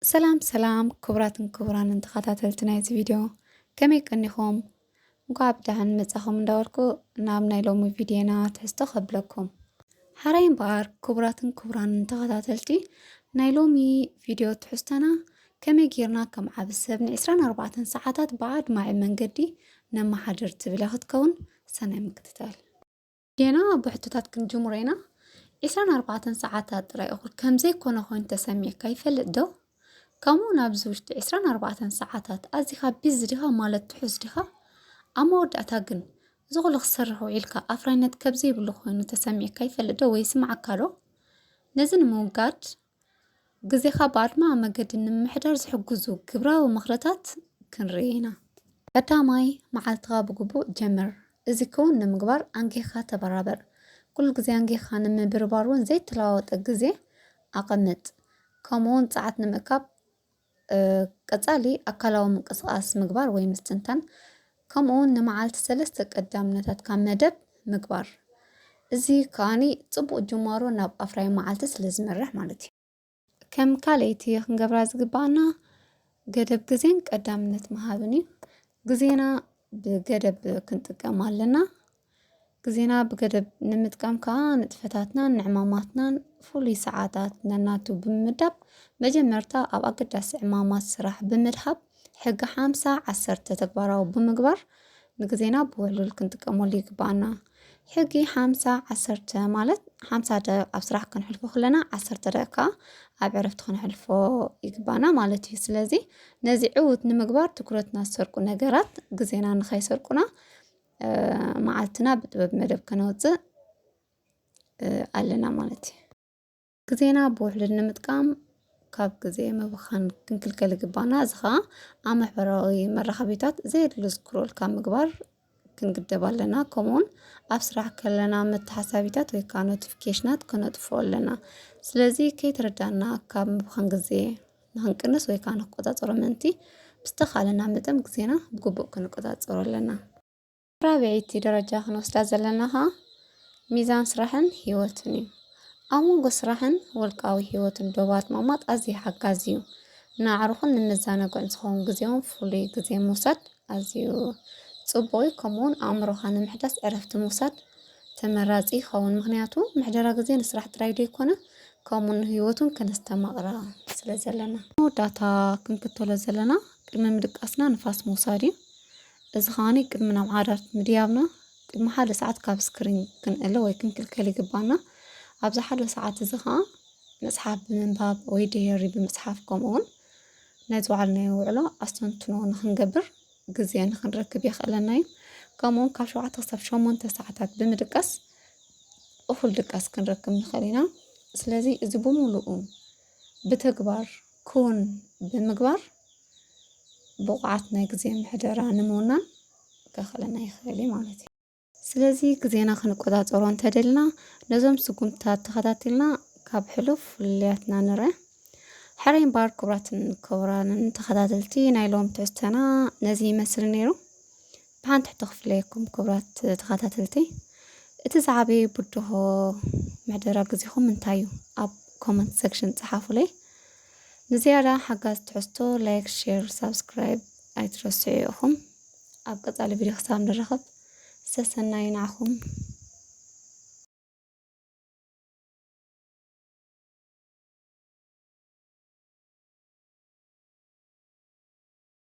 ሰላም ሰላም ክቡራትን ክቡራንን ተኸታተልቲ ናይዚ ቪድዮ፣ ከመይ ቀኒኹም? እንኳዕ ብደሓን መጻኹም እንዳበልኩ ናብ ናይ ሎሚ ቪድዮና ትሕዝቶ ከብለኩም። ሓራይ እምበኣር ክቡራትን ክቡራንን ተኸታተልቲ ናይ ሎሚ ቪድዮ ትሕዝቶና፣ ከመይ ጌርና ከም ዓቢ ሰብ ን24 ሰዓታት ብኣድማዒ መንገዲ ነመሓድር ትብል እያ ክትከውን። ሰናይ ምክትታል። ጌና ብሕቶታት ክንጅምሮ ኢና። 24 ሰዓታት ጥራይ እኹል ከም ዘይኮነ ኮይኑ ተሰሚዕካ ይፈልጥ ዶ? ከምኡ እውን ኣብዚ ውሽጢ 24 ሰዓታት ኣዚኻ ቢዚ ዲኻ ማለት ትሑዝ ዲኻ? ኣብ መወዳእታ ግን እዚ ኩሉ ክትሰርሕ ውዒልካ ኣፍራይነት ከም ዘይብሉ ኮይኑ ተሰሚዕካ ይፈልጥ ዶ ወይ ይስምዓካ ዶ? ነዚ ንምውጋድ ግዜኻ ብኣድማዒ መገዲ ንምምሕዳር ዝሕግዙ ግብራዊ ምኽርታት ክንርኢ ኢና። ቀዳማይ፣ መዓልትኻ ብግቡእ ጀምር። እዚ ክውን ንምግባር ኣንጊህካ ተበራበር። ኩሉ ግዜ ኣንጊህካ ንምብርባር እውን ዘይተለዋወጠ ግዜ ኣቐምጥ። ከምኡ እውን ጸዓት ንምእካብ፣ እ፣ ቀጻሊ ኣካላዊ ምንቅስቓስ ምግባር ወይ ምስትንታን፣ ከምኡ እውን ንመዓልቲ ሰለስተ ቀዳምነታትካ መደብ ምግባር። እዚ ከኣኒ ጽቡቕ ጅማሮ ናብ ኣፍራይ መዓልቲ ስለ ዝመርሕ ማለት እዩ። ከም ካልኣይቲ ክንገብራ ዝግባኣና ገደብ ግዜን ቀዳምነት ምሃብን እዩ። ግዜና ብገደብ ክንጥቀም ኣለና። ግዜና ብገደብ ንምጥቃም ከኣ ንጥፈታትናን ንዕማማትናን ፍሉይ ሰዓታት ነናቱ ብምምዳብ፣ መጀመርታ ኣብ ኣገዳሲ ዕማማት ስራሕ ብምድሃብ፣ ሕጊ ሓምሳ ዓሰርተ ተግባራዊ ብምግባር ንግዜና ብውሕሉል ክንጥቀመሉ ይግባኣና። ሕጊ ሓምሳ ዓሰርተ ማለት ሓምሳ ደቂቕ ኣብ ስራሕ ከነሕልፎ ከለና፣ ዓሰርተ ደቂቕ ከኣ ኣብ ዕረፍቲ ከነሕልፎ ይግባና ማለት እዩ። ስለዚ ነዚ ዕዉት ንምግባር ትኩረትና ዝሰርቁ ነገራት ግዜና ንኸይሰርቁና፣ እ፣ መዓልትና ብጥበብ መደብ ከነውጽእ፣ እ፣ ኣለና ማለት እዩ። ግዜና ብውሕሉል ንምጥቃም ካብ ግዜ ምብኻን ክንክልከል ይግባና። እዚ ኸኣ ኣብ ማሕበራዊ መራኸቢታት ዘየድሊ ስክሮል ካብ ምግባር ክንግደብ ኣለና። ከምኡውን ኣብ ስራሕ ከለና መተሓሳቢታት ወይ ከዓ ኖቲፊኬሽናት ከነጥፍኦ ኣለና። ስለዚ ከይተረዳእና ካብ ምብኻን ግዜ ንኽንቅንስ ወይ ከዓ ንክቆጻጸሮ ምእንቲ ብዝተኻእለና መጠን ግዜና ብግቡእ ክንቆጻጸሮ ኣለና። ራብዐይቲ ደረጃ ክንወስዳ ዘለና ኸኣ ሚዛን ስራሕን ህይወትን እዩ። ኣብ መንጎ ስራሕን ውልቃዊ ህይወትን ዶባት ምቕማጥ ኣዝዩ ሓጋዚ እዩ። ንኣዕሩኽን ንመዘናግዕን ዝኸውን ግዜኦም ፍሉይ ግዜ ምውሳድ ኣዝዩ ጽቡቕ እዩ። ከምኡውን ኣእምሮኻ ንምሕዳስ ዕረፍቲ ምውሳድ ተመራጺ ይኸውን። ምኽንያቱ ምሕደራ ግዜ ንስራሕ ጥራይ ዘይኮነ፣ ከምኡ ንህይወት እውን ከነስተማቕራ ስለ ዘለና። መወዳእታ ክንክተሎ ዘለና ቅድሚ ምድቃስና ንፋስ ምውሳድ እዩ። እዚ ኸኣኒ ቅድሚ ናብ ዓራት ምድያብና ቅድሚ ሓደ ሰዓት ካብ ስክሪን ክንእለ ወይ ክንክልከል ይግባና። ኣብዚ ሓደ ሰዓት እዚ ኸኣ መጽሓፍ ብምንባብ ወይ ዳየሪ ብምጽሓፍ፣ ከምኡውን ናይ ዝወዓልናዮ ውዕሎ ኣስተንትኖ ንኽንገብር ግዜ ንኽንረክብ የኽእለና እዩ። ከምኡውን ካብ ሸውዓተ ክሳብ ሸሞንተ ሰዓታት ብምድቃስ እኹል ድቃስ ክንረክብ ንኽእል ኢና። ስለዚ እዚ ብምሉኡ ብተግባር ክውን ብምግባር ብቑዓት ናይ ግዜ ምሕደራ ንምውናን ከኽእለና ይኽእል እዩ ማለት እዩ። ስለዚ ግዜና ክንቆጻጸሮ እንተደልና ነዞም ስጉምትታት ተኸታቲልና ካብ ሕሉፍ ፍልልያትና ንርአ። ሕራይ እምበኣር ክቡራትን ክቡራንን ተኸታተልቲ ናይ ሎም ትሕዝቶና ነዚ ይመስል ነይሩ። ብሓንቲ ሕቶ ክፍለየኩም ክቡራት ተኸታተልቲ፣ እቲ ዝዓበየ ብድሆ ምሕደራ ግዜኹም እንታይ እዩ? ኣብ ኮመንት ሴክሽን ጸሓፉለይ። ንዝያዳ ሓጋዝ ትሕዝቶ ላይክ፣ ሼር፣ ሳብስክራይብ ኣይትረስዑ ኢኹም። ኣብ ቀጻሊ ቪድዮ ክሳብ ንራኸብ ሰሰናዩ ንዓኹም።